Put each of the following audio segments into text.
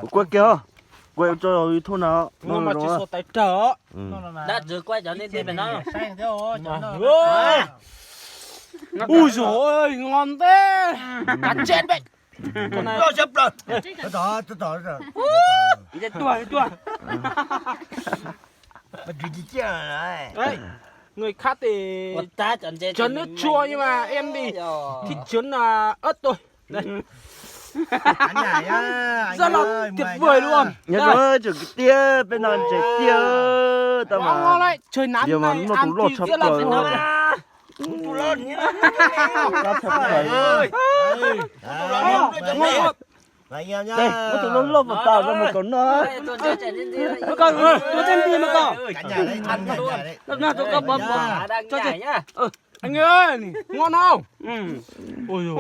Kuv kuaj kiag os. Kuaj ua tso YouTube na. Dab tsi kuaj cov nej ntij pem no. Ui dồi ôi, ngon thế. Cá chết đấy. Con này. Tuaj, tuaj. Đấy, người khác thì chấm nước chua nhưng mà em thì thích chấm, à, ớt thôi. Đây. Rất là tuyệt vời luôn. Nyob zoo tsoom kwv tij, peb no tsev tiag tau mas. Ngon đấy, trời nắng này ăn thịt rất là phù hợp. Ngon lắm. Muab tus loj loj pas tas rau mus kom noj. Mus kom, tua tej nti mus kom. Noj rau koj pov pov. Anh ơi, ngon không? Ui dồi.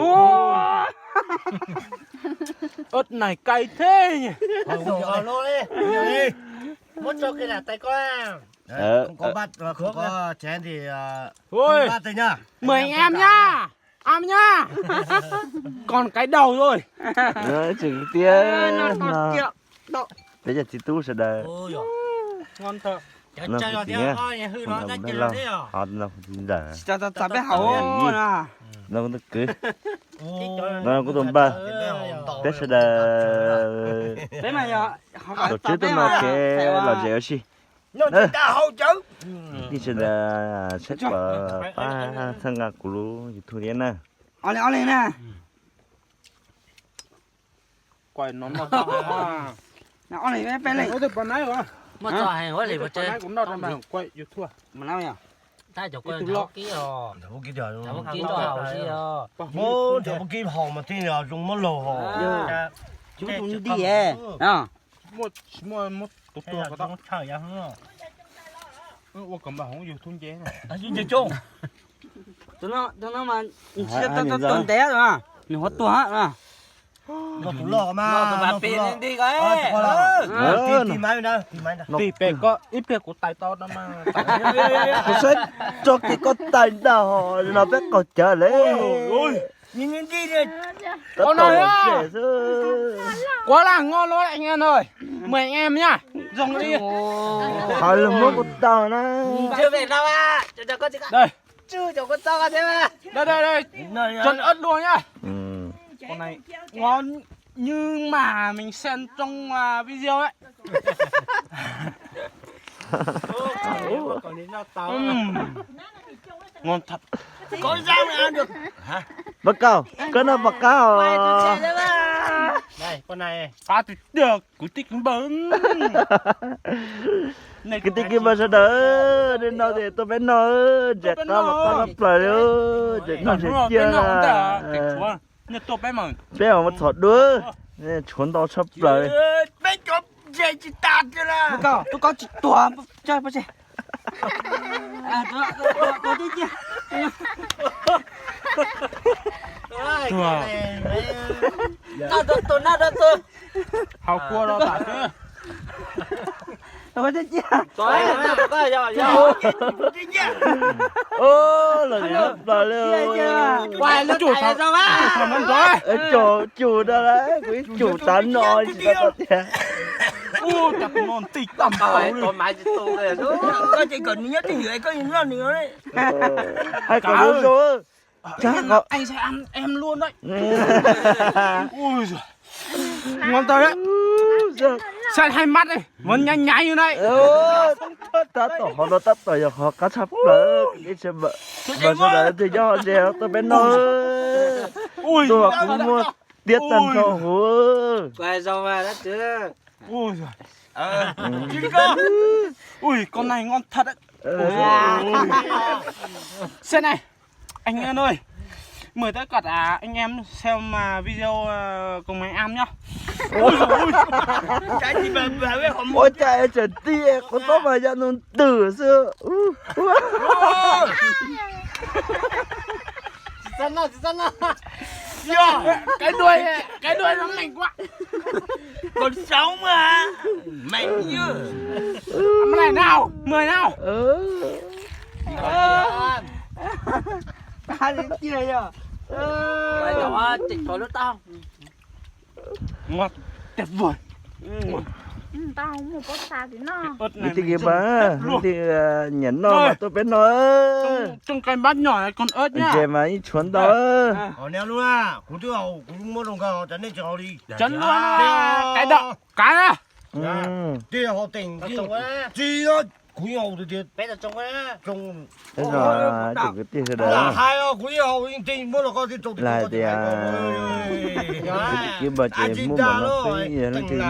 Ớt này cay thế nhỉ? Muab tso kia nram tay koj. Không có bát, không có chén thì, ờ, không có bát thôi nhá. Mời anh em nhá. Ăn nhá. Còn cái đầu rồi. Tseem tiag no. Peb cov txiv tub sawv daws. Noj kuv txiv, ho no kuv txiv ntxawm, no kuv tus kwv, no kuv tus npawg, peb sawv daws, tus tswv tuaj no kev lom zem ua si. Ib sawv daws saib pab txhawb nqa kuv lub YouTube thiab na. Nyob zoo mas thiaj zoo muab laug hos. Muaj, muaj tus tuag ko ua kom npawg hauv yug thub nce. Tus no mas nws tsis tau tuag ntev, nws ho tuag. Tus loj mas, tus mas pis nti ko, tig pem ko ib pliag kuv tais tau no mas. Kuv saib tso kiag koj tais ntag hos no peb qaug cawv lawm. Quá là ngon luôn anh em ơi. Mời anh em nhá. Dùng đi. Hos lug muab kuv tau na. Đây, đây, đây. Trần ớt luôn nhá. Con này ngon như mà mình xem trong, à, video ấy. Ừm. Ngon thật. Có rau này ăn được. Hả? Báo cáo, koj noj pom qab os. Đây, con này. Qab tiag tiag, kwv tij kwv npawg. Kwv tij kwv npawg sawv daws, nej noj ces tuaj peb noj, ntses qab mas qab tshaj plaws li, ntses noj ntses ciaj. Peb mas muab txhom dua, tshuav ntau tshaj plaws. Tuaj koj tsis tuag, haus kua los tas xwb. Lawm nrov, cus tas no, kuv ib cus tas no tsis tau tiag. Hais kom zoo zoo. Anh sẽ ăn em luôn đấy. Ui giời. Ngon thật đấy. Sao hai mắt này vẫn nháy nháy như này. Tab tom hov no tab tom yog hov qab tshaj plaws, ib tse mas sawv daws twg nyob hauv ntses tuaj peb noj. Tuaj kuv muaj tiab tag nrho huv. Ui, con này ngon thật đấy. Ui. Xem này, anh em ơi. Mời tất cả anh em xem, à, video, ờ, cùng anh em nhá. Ua cas tseem tiag, kuv txob mas yam nus twm xwb. Tsis txhob noj, tsis txhob noj. Cái đuôi, cái đuôi nó mềm quá. Còn sống mà. Mày chứ. Mày nào, mười nào. Tao đi chia rồi. Mày nhỏ chỉnh có lướt tao. Nws twb kiv npab, twb nyiam noj mas tuaj peb noj. Ntses mas yeej tshuav ntau. Kuv yeej haus tiag tiag. Peb tug kwv tij sawv daws, hais tias kwv tij npam ces muaj mov noj xwb, yog leej twg muaj siab tiag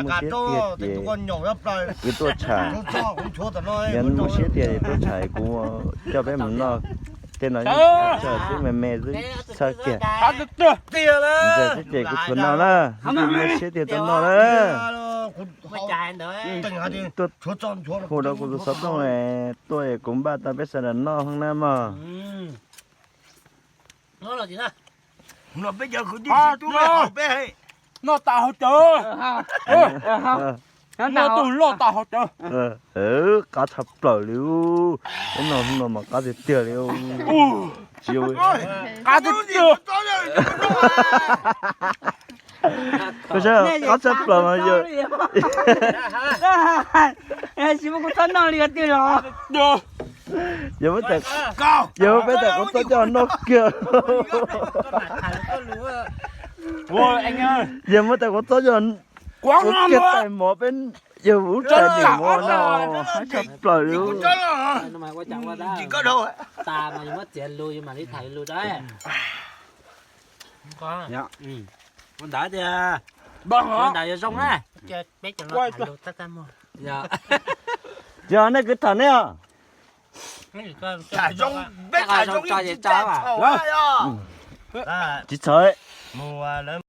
ces kwv tuaj tsham. Yog muaj siab tiag ces tuaj tsham kuv coj peb mus noj. Tej no txawj xwb, me me xwb, txhawj kiag. Ntses xwb ces kuv tsuav noj na, leej twg muaj siab tiag tuaj noj na. Tuaj hu rau kuv tus xov tooj, tuaj es kuv npaj tau peb sawv daws noj na mog. Noj tas haus cawv, noj tug loj tas haus cawv. Qab tshaj plaws li, peb noj hnub no mas qab tiag tiag li. Qab tiag tiag. Koj saib, qab tshaj plaws mas yog, tsis muaj kuv txhob noj li tiag los. Yog muab tas, yog muab peb tas kuv txhob coj noj kiag. Yog muab tas kuv txhob coj ua kiag tais mov peb, yog ua tais mov no, qab tshaj plaws li. Ntawd tias, ntawd yog zoo na. Yog nej kwv tham nej os. Tsis txhaum.